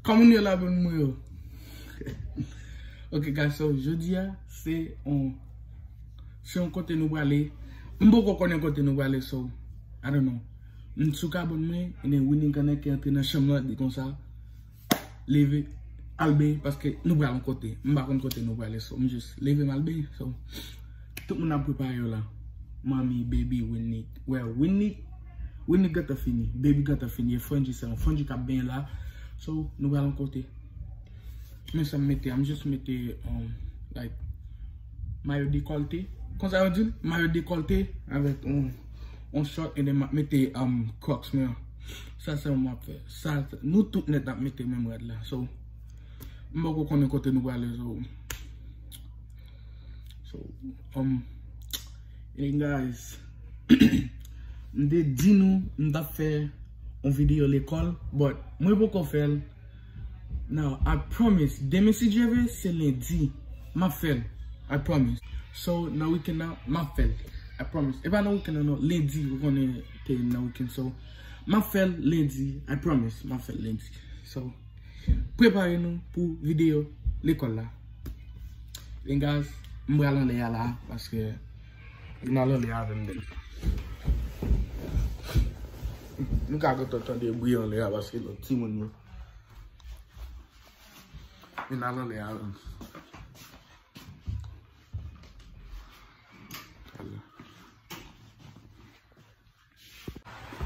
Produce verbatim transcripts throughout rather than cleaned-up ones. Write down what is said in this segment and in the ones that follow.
Kòman nou ye la, moun mwen yo? Ok, guys, so, jodi a, se on, se on kote nou prale. M poko konnen kote nou prale, so, I don't know. M sou kabòn mwen, e Winnie Gannett ki antre nan chanm nan, di konsa, leve, al benyen, paske nou pral on kote. M pa konn kote nou prale, so, m jis leve, m al benyen, so. Tout moun ap prepare yo la. Manmi, baby, Winnie. Well, Winnie, Winnie gentan fini. Baby gentan fini. E Franji, se yon Franji k ap benyen la. So, nou pral on kote. Men sa m mete, m jis mete, um, like, mayo dekòlte. Konsa yo di l, mayo dekòlte avèk on, on short, and then m ap mete, um, Crocs mwen an. Sa se mwen ap fè. Sa, nou tout nèt ap mete menm rad la. So, m poko konnen kote nou prale, so. So, um, and guys, m te di nou m t ap fè yon videyo lekòl, but mwen poko fè l. Now, I promise, demen si Dye vle, se lendi, m ap fè l. I promise. So, nan weekend nan, m ap fè l. I promise. E pa nan weekend nan, non, lendi, ou konnen te nan weekend. So, m ap fè l lendi. I promise, m ap fè l lendi. So, prepare nou pou videyo lekòl la. Niggas, m pral anlè a la, paske vin al anlè a avè m, nèg. Nou ka gentan tande bri anlè a, paske nou timoun yo. Vin al anlè a avè m.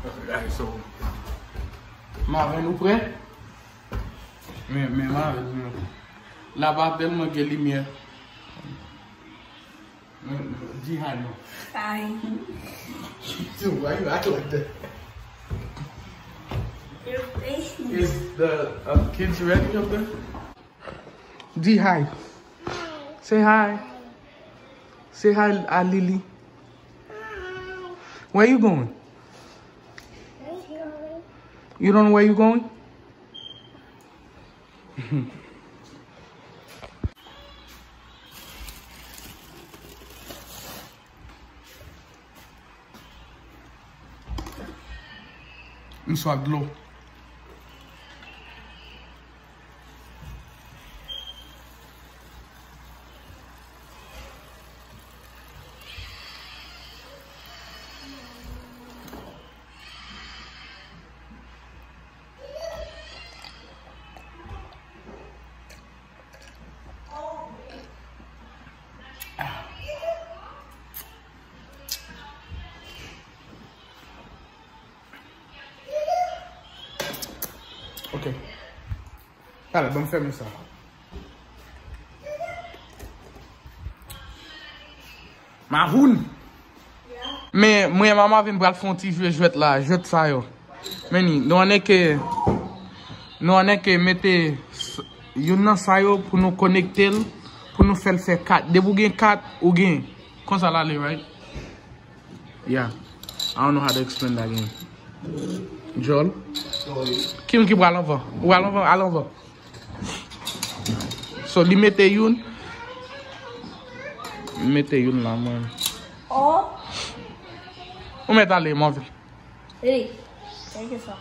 Ok, guys, so, Marvin, ou prè? Men, men Marvin, men. La pa tèlman gen limyè. Men, men, di hi, non. Hi. Dude, why you act like that? You're facing. Is the, uh, kids ready up there? Di hi. Say hi. Say hi, a Lily. Where you going? You don't know where you going? M swaf dlo. Ok. Talè, ban m fèmen sa. Mavoun! Men, mwen, Mama vin pral fè yon ti jwe jwèt la, jwèt sa yo. Men ni, nou annik, nou annik mete s-, youn nan sa yo pou nou konekte l, pou nou fè l fè kat. Depi w gen kat, ou gen. Konsa l ale, right? Yeah. I don't know how to explain that game. Jòl. Kim ki pral anvan? Ou pral anvan? Al anvan. So, li mete youn. Li mete youn la, mwen. Oh. Ou mèt ale, Marvin. Hey, thank you, sir.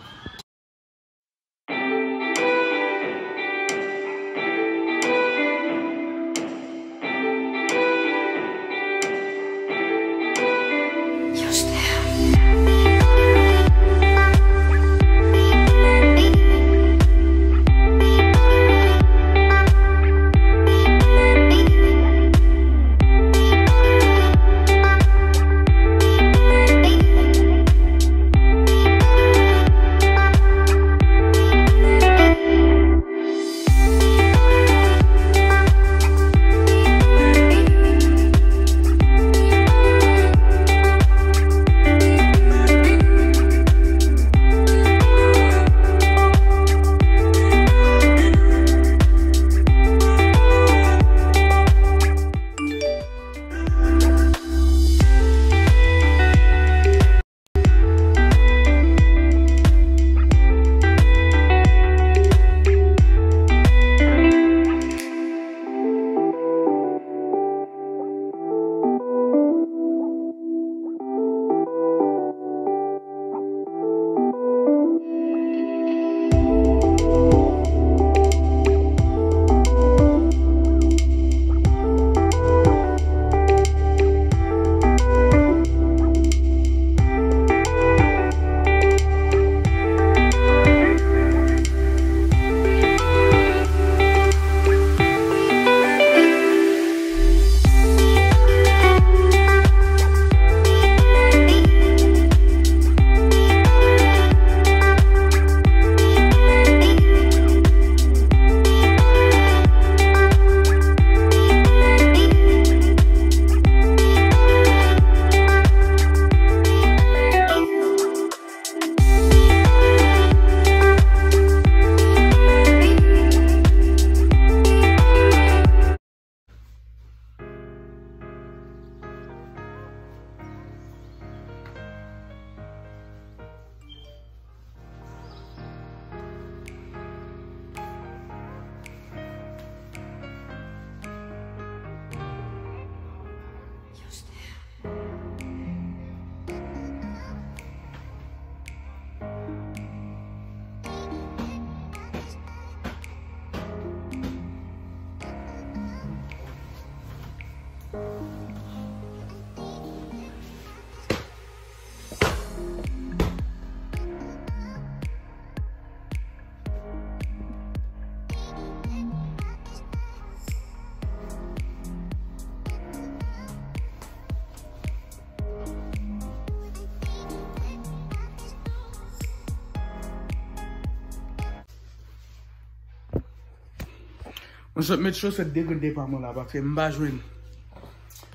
Mwen sot met chosèt de grenn de pa mwen la, paske m pa jwenn,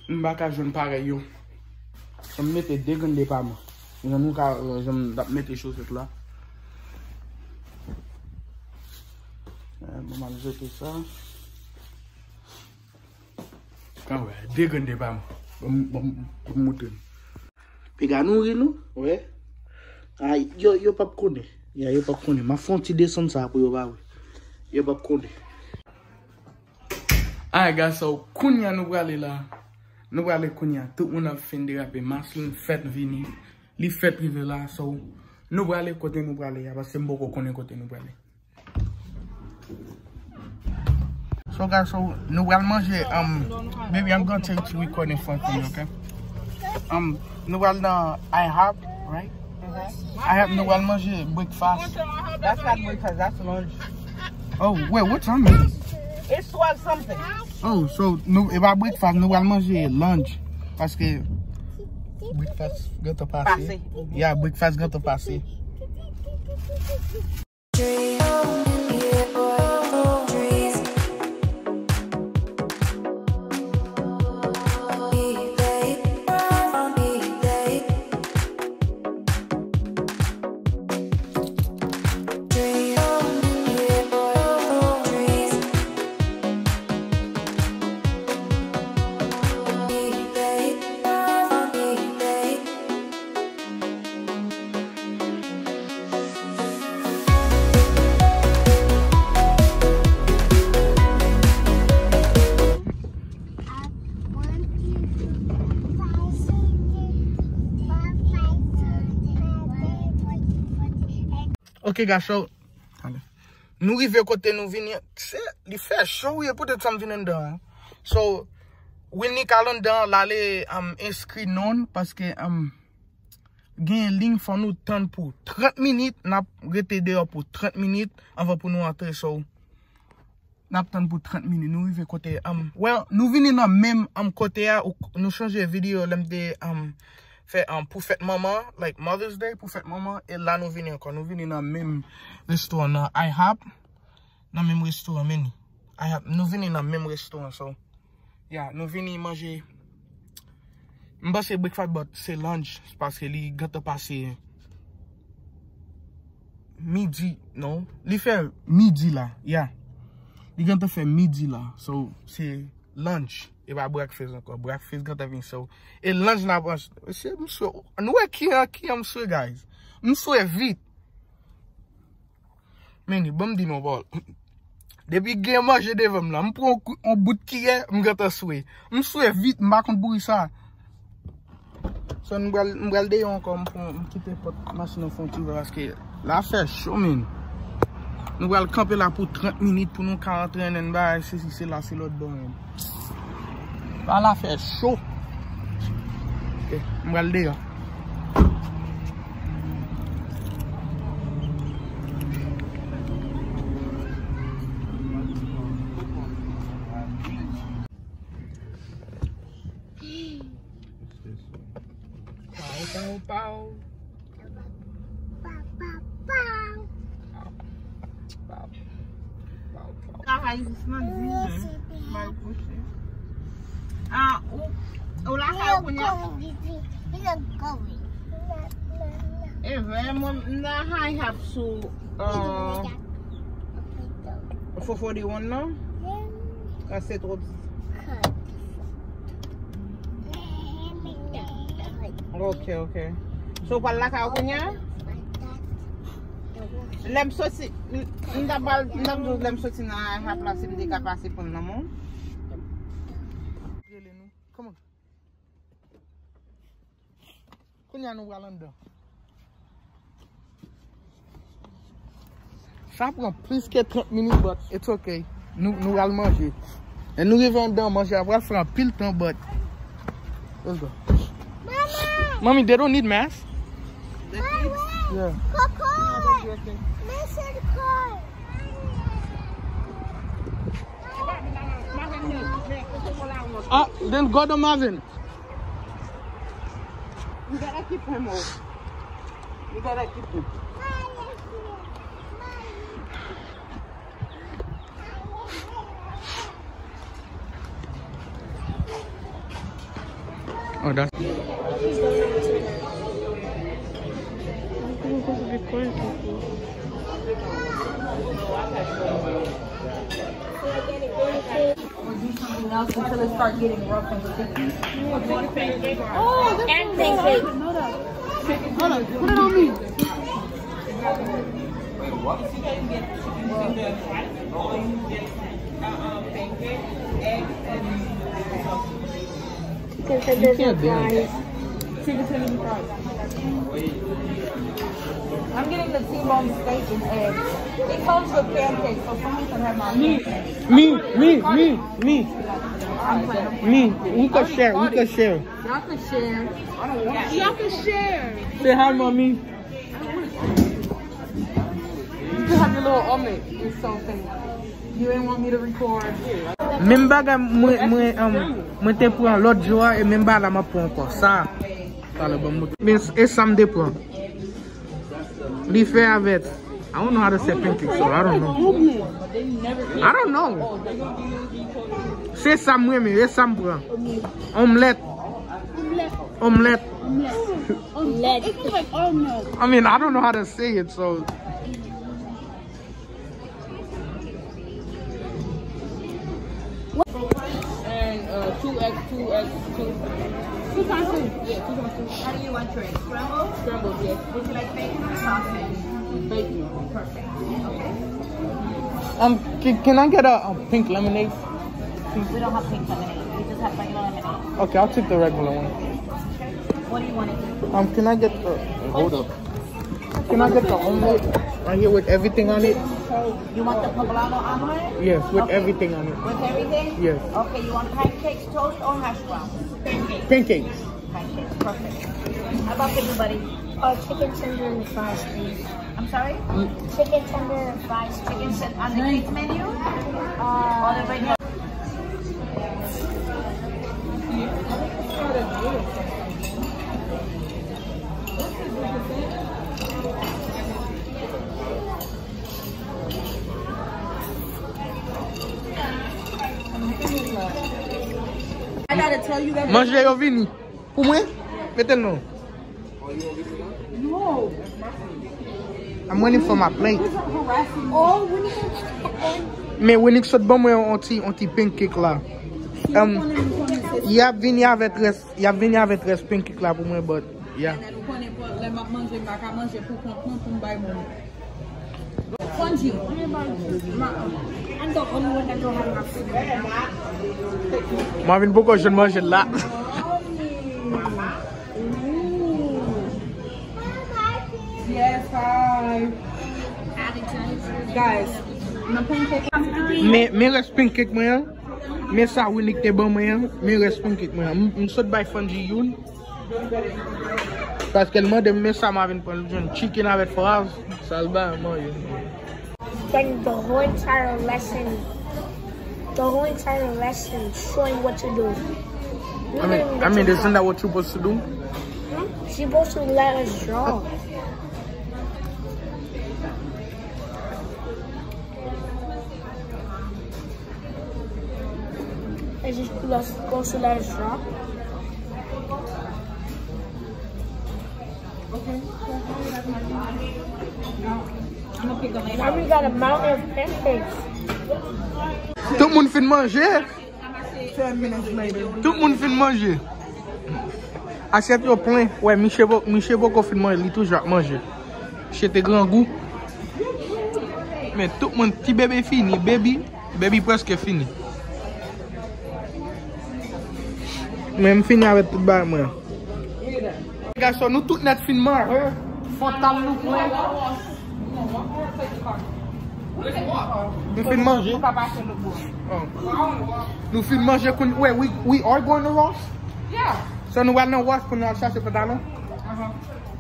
m pa ka jwenn parèy yo. M mete de grenn de pa mwen. Jan nou ka wè, jan m t ap mete chosèt la. Eh, bon, m ap jete sa. Kan wè, de grenn de pa mwen. Bon, bon, bon, moutre m. Piga nou ri nou? Wi. Ay, yo, yo p ap konnen. Ya, yo p ap konnen. M ap fè yon ti desann sa pou yo pa wè. Yo p ap konnen. Ay, gason, kounye a nou prale la. Nou prale kounye a. Tout moun ap fin derape. Maslin fèt vini. Li fèt rive la. So, nou prale kote nou prale a. Paske m poko konnen kote nou prale. So, guys, so, nou pral manje, um, baby, I'm gonna take to record in front of you, okay? Um, nou pral nan IHOP, right? IHOP, nou pral manje breakfast. That's not breakfast, that's lunch. Oh, wait, what time is it? It's twelve something. Oh, so, nou, e pa breakfast, nou pral manje lunch. Paske breakfast gentan pase. Pase. Yeah, breakfast gentan pase. Ok, gason. Nou rive kote nou vini. Se, li fè cho, wi, e poutèt sa m vin anndan an. So, Wilnick al anndan, l ale, um, enskri non l, paske, um, gen liy, fò nou tann pou trant minit, n ap rete deyò pou trant minit anvan pou nou antre, so, n ap tann pou trant minit, nou rive kote, um, well, nou vini nan menm, um, kote a, ou, nou chonje videyo lè m te, um, fè, um, pou fèt manman, like Mother's Day, pou fèt manman, e la nou vini ankò, nou vini nan menm restoran, nan IHOP, nan menm restoran, men, IHOP, nou vini nan menm restoran, so. Ya, nou vini manje. M panse breakfast, but se lunch, paske li gentan pase midi, non? Li fè midi la, ya. Li gentan fè midi la. So, se lunch. E pa breakfast ankò. Breakfast gentan vin, so. E lunch n ap manje. Se, m swe, nou wè ki an, ki an m swe, guys. M swe vit. Men, bon, m di nou, bro. Depi gen manje devan m la, m pran yon kou, yon bout kiyè, m gentan swe. M swe vit, m pa konn pouri sa. So, m pral, m pral deyò ankò, m pran, m kite pòt machin nan fè yon ti ouvè paske la fè cho, men. Nou pral kanpe la pou trant minit pou nou ka antre an bagay, sesi, sela, se lòt bò, men. Bagay la fè cho. Ok, m pral deyò. Pow, pow, pow. Travay jis nan diz è. Mal kouche. Ah, ou, ou lakay ou kounye a? E vre, mwen, m nan IHOP sou, uh, four forty-one nan. Sa se twòp. Ok, ok. So, ou pral lakay ou kounye a? Lè m soti, m, m ta pral, m ta di w lè m soti nan IHOP la, si m te ka pase pran l nan men w. Rele nou. Come on. Kounye a nou pral anndan. Sa pran plis ke trant minit, but it's ok. Nou, nou pral manje. Lè nou rive anndan, manje a pral fè anpil tan, but let's go. Mommy, they don't need masks. Yeah. Ah, then go to Marvin. You gotta keep him off. You gotta keep him. Oh, that's Or do something else until it start getting rough and sticky. Oh, that's and pancake. Hold up, put it on me. Chicken tenders and fries. Chicken tenders and fries. I'm getting the T-bone steak and eggs. It comes with pancakes, so someone can have my pancakes. Me, me, me, me, I'm playing. me. We could share, we could share. Y'all can share. Y'all can share. Say hi, mommy. You can have your little omelet. It's so thin. You didn't want me to record. Menm bagay mwen mwen um, mwen te pran lòt jou a e menm bagay la m ap pran ankò. Sa. Talè ban m. Men e sa m te pran. Li fè avèk I don't know how to say pancake, so I don't know. I don't know. Se sa m renmen, e sa m pran. Omelette. Omelette. Omelette. I mean, I don't know how to say it, so And uh, two X, two X, two. Two times two. Yeah, two times two. How do you want yours? Scrambled? Scrambled, yes. Would you like bacon or sausage? Bacon. Perfect. Okay. Um, can, can I get a, um, pink lemonade? We don't have pink lemonade. We just have regular lemonade. Okay, I'll take the regular one. What do you want to eat? Um, can I get the, hold up. Can I get the omelette right here with everything on it? You want the poblano omelet? Yes, with Okay. Everything on it. With everything? Yes. Okay, you want pancakes, toast, or hash browns? Pancakes. Pancakes. Pancakes, perfect. How about for you, buddy? Uh, chicken tender and fries, please. I'm sorry? Chicken tender and fries, Chicken please. Ten- on the kids menu? Uh, Or the regular? Manje yo vini. Pou mwen? Mete l non. I'm waiting for my plate. Men Winnick sot ban mwen yon ti, yon ti pancake la. Um, y ap vini avèk rès, y ap vini avèk rès pancake la pou mwen, but yeah. Ou konnen pou lè m ap manje, m pa ka manje pou kont mwen pou m bay moun. Fonji. I'm the only one that don't have my food. Marvin poko jwenn manje la. Yes, hi. Guys, nan pancake. Men, men rès pancake mwen an. Men sa Winnick te ban mwen an. Men rès pancake mwen an. M, m sot bay Fonji youn. Paske l mande m men sa Marvin pran, l jwenn chicken avèk fries. Sa l bay mwen youn. Then the whole entire lesson, the whole entire lesson showing what to do. I mean, I mean, isn't that what you're supposed to do? Hmm? She supposed to let us draw. Is she supposed to let us draw? Now we got a mountain of pancakes. Tout moun fin manje. Tout moun fin manje. Asyèt yo plen. Wè, Miche po-, Miche poko fin manje, li toujou ap manje. Miche te grangou. Men tout moun, ti bebe fini, baby, baby prèske fini. Men m fini avèk tout bagay mwen. Gason, nou tout nèt fin manje. Fòtal nou plen. Nou fin manje. Oh. Nou fin manje kounye a. We, we are going to Ross? Yeah. So nou pral nan Ross pou nou al chache pantalon?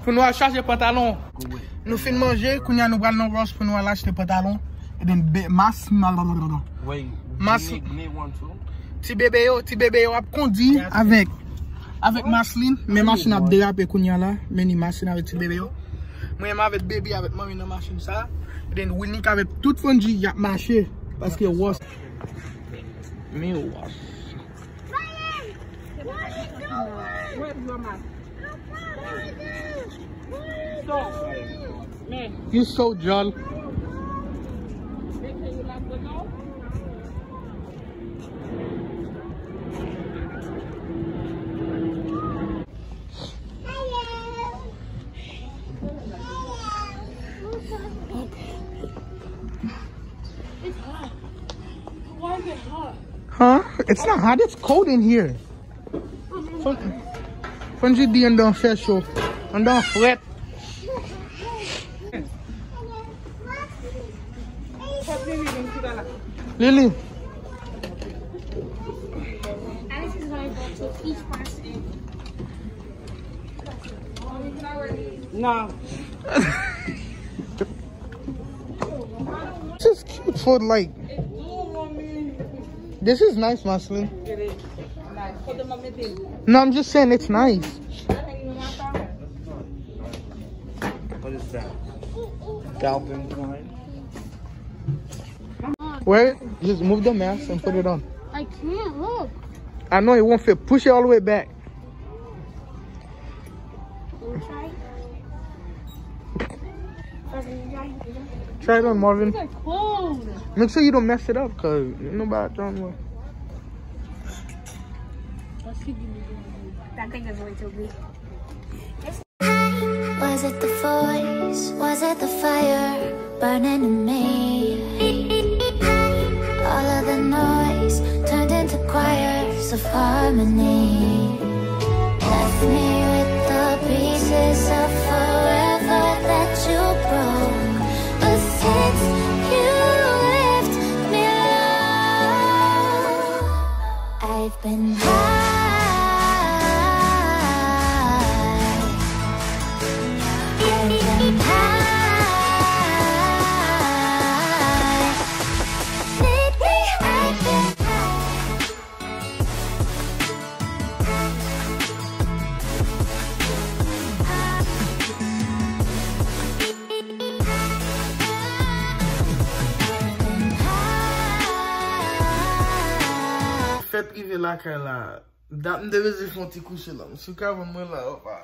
Pou nou al chache pantalon. Nou fin manje, kounye a nou pral nan Ross pou nou al achte pantalon. E then be, mas, mas, ti bebe yo, ti bebe yo ap kondi avèk, avèk Maslin, men machin ap derape kounye a la, men ni machin avèk ti bebe yo. Mwen menm avèk baby, avèk manmi nan machin sa. E then Winnick avèk tout Fonji y ap mache, paske Ross. Men Ross. You so dull. Huh? It's not hot. It's cold in here. Fon, Fondji di anndan fè cho. Anndan frèt. Lili. Alice is going to each person. No. This is cute for, like, this is nice, Marceline. No, I'm just saying it's nice. What is that? Calvin Klein? Where? Just move the mask and put it on. I can't look. I know it won't fit. Push it all the way back. Try it on, Marvin. These are cold. Make sure you don't mess it up, cause nobody don't know. That thing is way too big. Was it the voice? Was it the fire burning in me? All of the noise turned into choirs of harmony. Left me with the pieces of forever that you broke. But since you left me alone, I've been high. I've been high. Lately, I've been high. Fèt rive lakay la. Dat m te bezwen fè yon ti kouche la. M sou kabann mwen la, opa.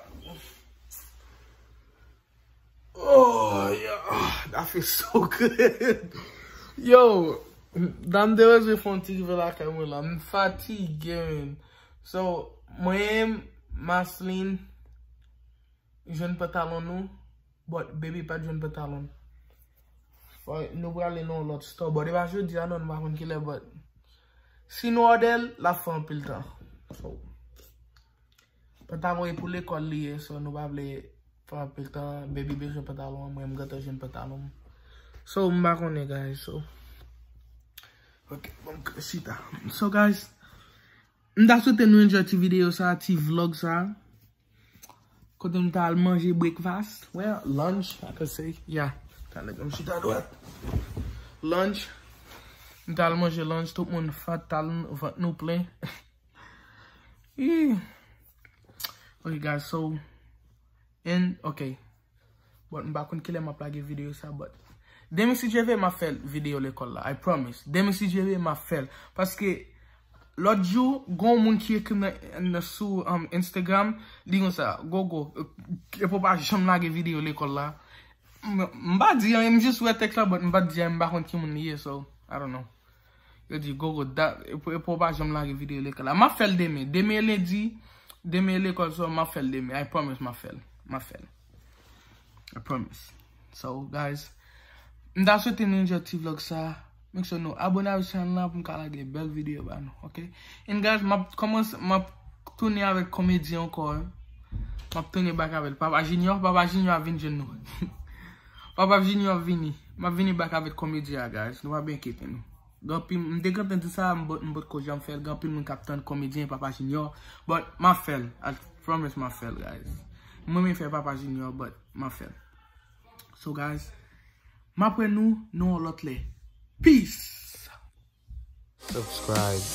Oh, yeah. That feels so good. Yo, dat m te bezwen fè yon ti rive lakay mwen la. M fatige, man. So, mwen, Marceline, jwenn pantalon nou, but baby pa t jwenn pantalon. Fò nou prale nan yon lòt store, but e pa jodi a non, nou pa konn kilè, but si nou òdè l, l ap fè anpil tan. So, pantalon e pou lekòl li ye, so nou pa vle fè anpil tan, baby bezwen pantalon an, mwen m gentan jwenn pantalon m. So, m pa konnen, guys, so. Ok, bon, m chita. So, guys, m ta swete nou enjoy ti videyo sa, ti vlog sa. Kote m ta al manje breakfast. Well, lunch, I could say. Yeah. Talè m chita dwat. Lunch. M ta al manje lunch, tout moun fat, tal, vant nou plen. Ih. Ok, guys, so, and, ok. But m pa konn kilè m ap lage videyo sa, but demen si Dye vle, m ap fè videyo lekòl la. I promise. Demen si Dye vle, m ap fè l. Paske, lòt jou, gon moun ki ekri m nan, nan sou, um, Instagram, li konsa, Gogo, e, epi w pa janm lage videyo lekòl la. M, m pa di anyen, m jis wè tèks la, but m pa di anyen, m pa konn ki moun li ye, so, I don't know. Yo di, Gogo, dat, epi, epi w pa janm lage videyo lekòl la. M ap fè l demen. Demen e lendi, demen e lekòl, so m ap fè l demen. I promise m ap fè l. M ap fè l. I promise. So, guys, m ta swete nou enjoy ti vlog sa. Make sure nou abone avèk chanèl la pou m ka lage bèl videyo ba nou, ok? And guys, m ap kòmanse, m ap tounen avèk komedyen ankò, wi. M ap tounen back avè l. Papa Junior, Papa Junior ap vin jwenn nou. Papa Junior ap vini. M ap vini back avèk komedyen an, guys. Nou pa byen enkyete nou. Gen anpil, m te gentan di sa, m pot, m potko janm fè l. Gen anpil moun k ap tann komedyen Papa Junior. But m ap fè l. I promise m ap fè l, guys. M renmen fè Papa Junior, but m ap fè l. So, guys, m ap wè nou nan yon lòt lè. Peace! Subscribe.